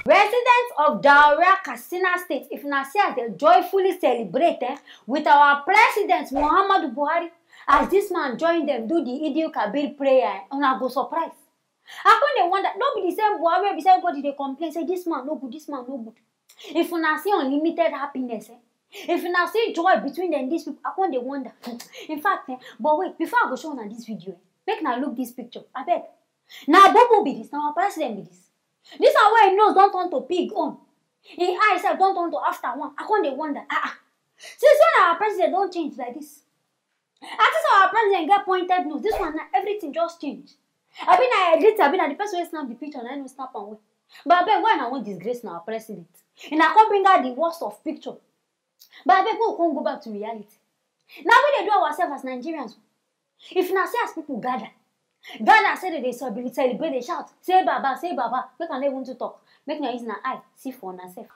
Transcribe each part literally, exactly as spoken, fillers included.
Residents of Daura, Katsina State, if una see as dem joyfully celebrate, eh, with our President Muhammadu Buhari, as this man join dem do the Eid Kabir prayer, eh, una go surprise. I come dey wonder, no be the same Buhari wey be say everybody dey complain say this man no good, this man no good. If una see unlimited happiness, eh, if una see joy between dem, these people, I come dey wonder. In fact, eh, but wait, before I go show una this video, eh, make una look this picture, abeg. Na Bubu be this, na our president be this. This one wey him nose don turn to pig own, him eye sef don turn to after one. I come dey wonder, ah ah. Since when our president don change like this? I think our president get pointed nose. This one now, everything just change. Abi na edit, abi na the person wey snap the picture na him no snap am well. But abeg, why una wan disgrace na our president? Una come bring out the worst of picture. But abeg, make we come go back to reality. Na we dey do ourselves as Nigerians. If una see as people gather, gather say dem dey celebrate, celebrate, dey shout, "Say Baba, say Baba," make I no even too talk. Make una use una eye see for una sef.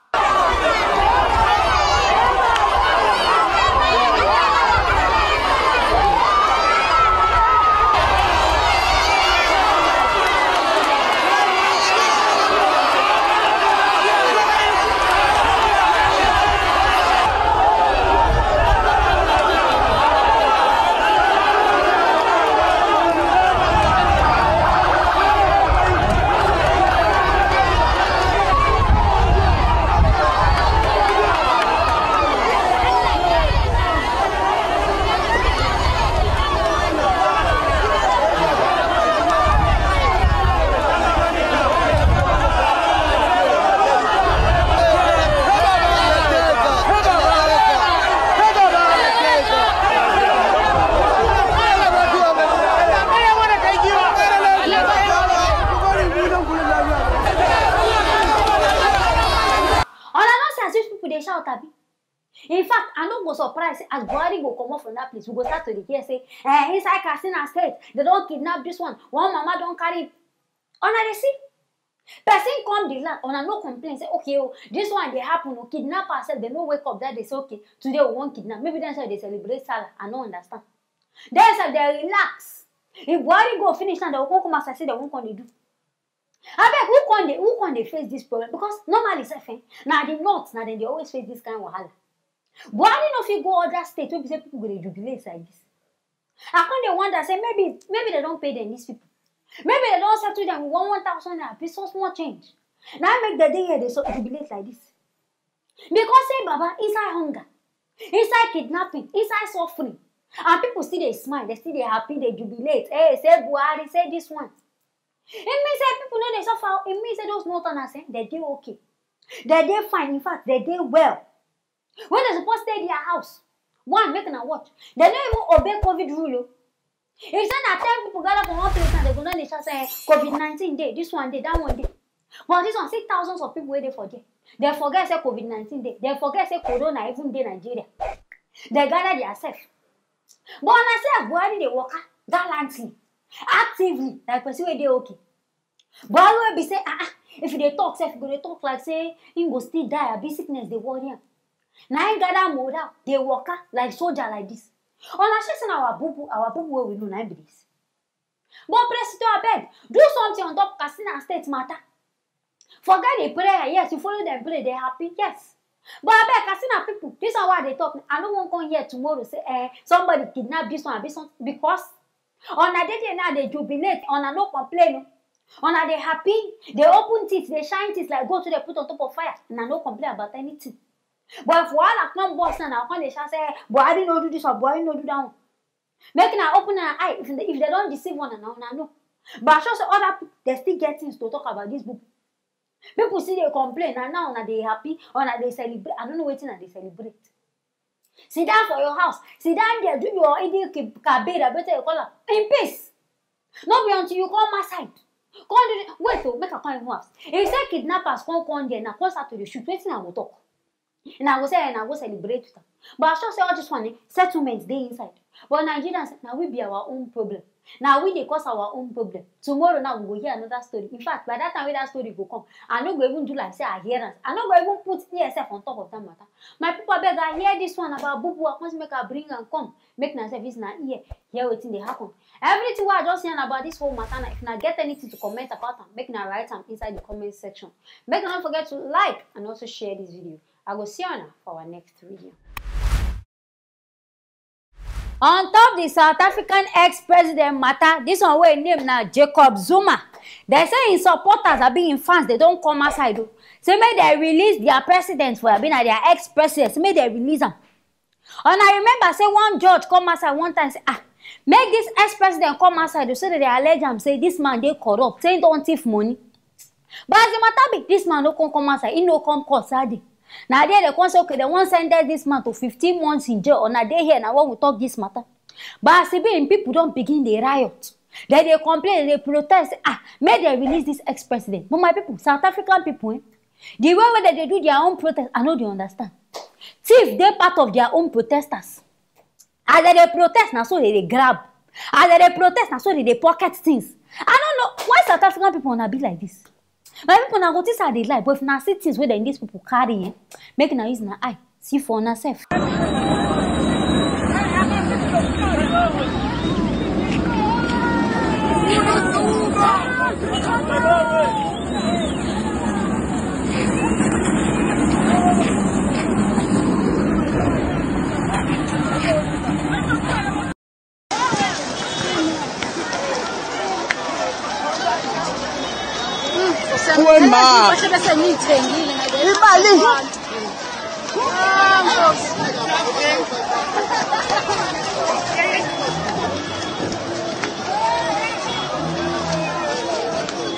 Una no see as these people dey shout, abi? In fact, I no go surprise say as Buhari go comot from that place, we go start to dey hear say, eh, inside Katsina State, dem don kidnap this one, one mama don carry. Una dey see? Person come the land, una no complain say, "Okay o, this one dey happen o, kidnappers sef, dem no wake up that day say, 'Okay, today we wan kidnap.'" Maybe dem sef dey celebrate Sallah, I no understand. Dem sef dey relax. If Buhari go finish now, dem go come, come outside say dem wan come dey do. Abeg, who come dey, who come dey face this problem? Because normally sef, eh, na the north, na dem dey always face this kind wahala. Buhari no fit go other state wey be say people go dey jubilate like this. I come dey wonder say maybe, maybe dem don pay dem, these people. Maybe dem don settle dem with one, one thousand naira, be so small change. Na im make dem dey here dey so jubilate like this. Because say Baba, inside hunger, inside kidnapping, inside suffering, and people still dey smile, dem still dey happy, dey jubilate. Hey, say Buhari, say this one. E mean say people no dey suffer. E mean say those northerners, eh, dem dey okay. Dem dey fine. In fact, dem dey well. When dem suppose stay their house, one, make una watch, dem no even obey covid rule o. If say na ten people gather for one place now, dem go don dey shout say, eh, covid nineteen dey, this one dey, that one dey. But this one, see thousands of people wey dey for there. Dem forget say covid nineteen dey. Dem forget say corona even dey Nigeria. Dem gather their self. But una see as Buhari dey waka gallantly, actively, like person wey dey okay. Buhari wey be say, ah ah, if you dey talk sef, you go dey talk like say him go still die, abi sickness dey worry am. Na him gather morale, dey waka like soldier like this. Una sure say na our bubu, our bubu wey we know, na him be this? But Presido, abeg, do something on top Katsina State matter. Forget the prayer, yes, you follow dem pray, dem happy, yes. But abeg, Katsina people, this one wey I dey talk, I no wan come here tomorrow say, eh, somebody kidnap this one, abi something, because una dey there now, dey jubilate, una no complain o. Una dey happy, dey open teeth, dey shine teeth like goat wey dem put on top of fire, una no complain about anything. But if wahala come burst now, una come dey shout say, "Buhari no do this one, Buhari no do that one." Make una open una eye. If dem, if dem don deceive una, na una know. But I sure say other people, dem still get things to talk about this book. People still dey complain, and now una dey happy, una dey celebrate. I no know wetin una dey celebrate. Sit down for your house, sit down there, do your Eid Kab-, Kabir, abi wetin you call am, in peace. No be until you come outside, come do the, wait o, make I come even ask. If say kidnappers come, come there now, come start to dey shoot, wetin I go talk? Una go say, eh, una go celebrate with am. But I sure say all this one, eh, settlement dey inside. But Nigerians, na we be our own problem. Na we dey cause our own problem. Tomorrow now we go hear another story. In fact, by that time wey that story go come, I no go even do like say I hear am. I no go even put ear sef on top of that matter. My people, abeg, I hear this one about bubu. I come say make I bring am come. Make una sef use una ear hear wetin dey happen. Everything wey I just yarn about this whole matter, na if una get anything to comment about am, make una write am inside the comment section. Make una no forget to like and also share this video. I go see una for our next video. On top the South African ex-president matter, this one wey im name na Jacob Zuma. Dem say im supporters, abi im fans, dem don come outside o. Say make dem release their president for, abi na their ex-president, say make dem release am. Una remember say one judge come outside one time say, ah, make this ex-president come outside o, so that dem allege am say this man dey corrupt, say he don thief money. But as the matter be, this man no come come outside, he no come court that day. Na there dem come say, okay, dem wan sentence this man to fifteen months in jail. Una dey here na when we talk this matter. But as e be, im people don begin dey riot. Dem dey complain, dem dey protest, ah, make dem release this ex-president. But my people, South African people, eh, the way wey dem dey do their own protest, I no dey understand. Thief dey part of their own protesters. As dem dey protest, na so dem dey grab. As dem dey protest, na so dem dey pocket things. I no know why South African people una be like this. My people, una go think say I dey lie, but if una see things wey dem, these people carry, eh, make una use una eye see for una sef. Wema. Imali.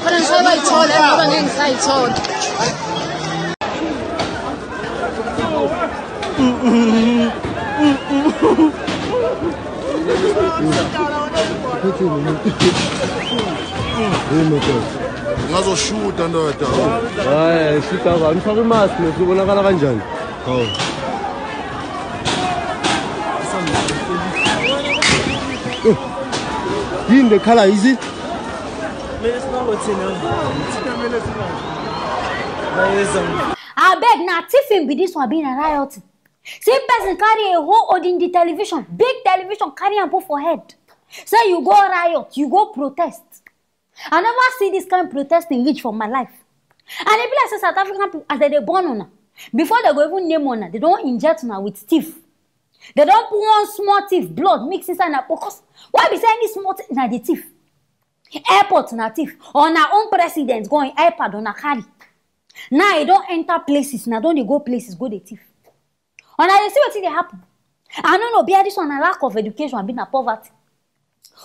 Khona ngisho bayithola, ngoba ngeke ngisayithola. Ngazoshuta ndoda. Hayi, shuta ba. Nifake imask, nifike ubonakala kanjani? Hawu. Yini le khala, is it? Abeg, na thiefing be this one, being a riot. See person carry a whole Odindi television, big television, carry am put for head. Say you go riot, you go protest. I never see this kind protesting reach for my life. And e be like say South African people, as dem dey born una, before dem go even name una, dem don inject una with thief. Dem don put one small thief blood mix inside una, because why be say any small thing na the thief? Airport na thief. Una own president go on iPad una carry. Now e don enter places, una don dey go places go dey thief. Una dey see wetin dey happen? I no know, be this one na lack of education, abi na poverty.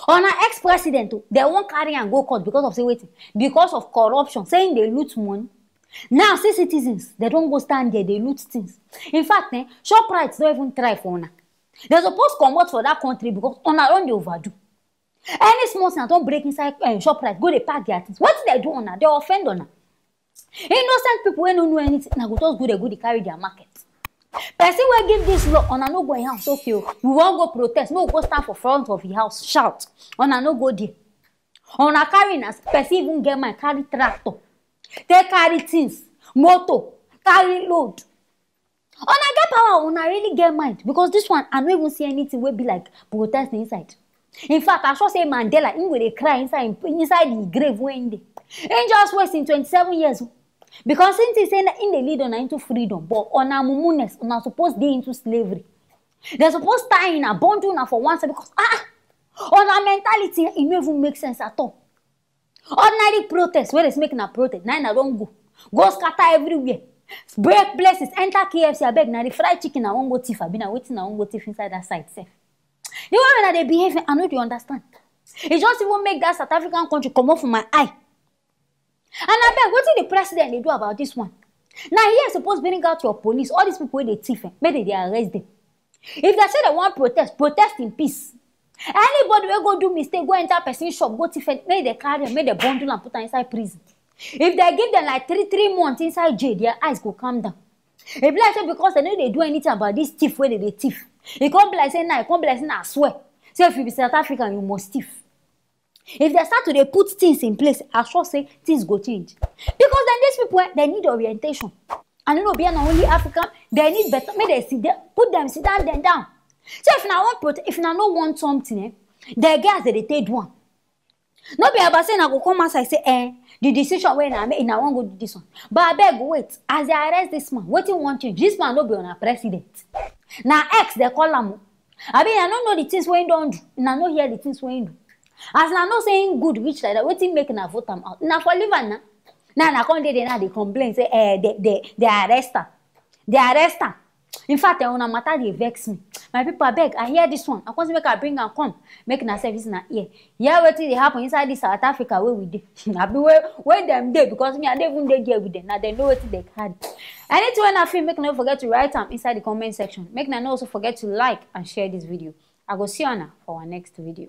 Una ex-president o, dem wan carry am go court because of say wetin? Because of corruption, say im dey loot money. Now see citizens, dem don go stand there dey loot things. In fact, eh, Shoprite don even try for una. Dem suppose comot for that country because una don dey overdo. Any small thing, I don break inside, eh, Shoprite, go dey pack their things. Wetin dem do una? Dem offend una. Innocent people wey no know anything, na go just go dey go dey carry their market. Person wey give this law, una no go im house, okay o. We wan go protest, make we go stand for front of im house, shout. Una no go there. Una carry na person even get mind, carry tractor, take carry things, motor, carry load. Una get power, una really get mind, because this one, I no even see anything wey be like protest inside. In fact, I sure say Mandela, im go dey cry inside im, inside the grave wey im dey. Im just waste im twenty-seven years o. Because im think say na im dey lead una into freedom, but una mumuness, una suppose dey into slavery. Dem suppose tie una, bundle una for one side, because, ah, ah, una mentality, e no even make sense at all. Ordinary protest wey dey say make una protest, na una don go, go scatter everywhere, break places, enter K F C. Abeg, na the fried chicken una wan go thief, abi na wetin una wan go thief inside that side sef? The way una dey behave, I no dey understand. E just even make that South African country comot for my eye. And abeg, wetin the president dey do about this one? Na here suppose bring out your police, all these people wey dey thief, eh, make dem dey arrest them. If dem say dem wan protest, protest in peace. Anybody wey go do mistake, go enter person shop, go thief, eh, make dem carry am, make dem bundle am, put am inside prison. If dem give dem like three, three months inside jail, their eyes go calm down. E be like say because dem no dey do anything about this thief wey dem dey thief, e come be like say now, e come be like say na swear. So if you be South African, you must thief. If they start to dey put things in place, I sure say things go change. Because then these people, eh, they need orientation. And no be na only African, they need better, make they sit there, put them sit down, then down. So if na one prote-, if na no want something, eh, the girls they dey take do am. No be about say na go come outside say, eh, the decision wey na make, na wan go do this one. But abeg wait, as they arrest this man, wetin wan change? This man no be una president. Na ex they call am o. Abi I no know the things wey he don do. Una no hear the things wey he do. As una know say he good reach like that, wetin make una vote am out? Na for leave am na. Now una come dey there now dey complain say, eh, they, they, they arrest am. They arrest am. In fact, eh, una matter dey vex me. My people, abeg, I hear this one. I come say make I bring am come. Make una service na ear. Hear wetin dey happen inside this South Africa wey we dey. Abi wey, wey dem dey, because me, I no even dey there with them. Now they know wetin they carry. Anything wey una feel, make una no forget to write am inside the comment section. Make una no also forget to like and share this video. I go see una for our next video.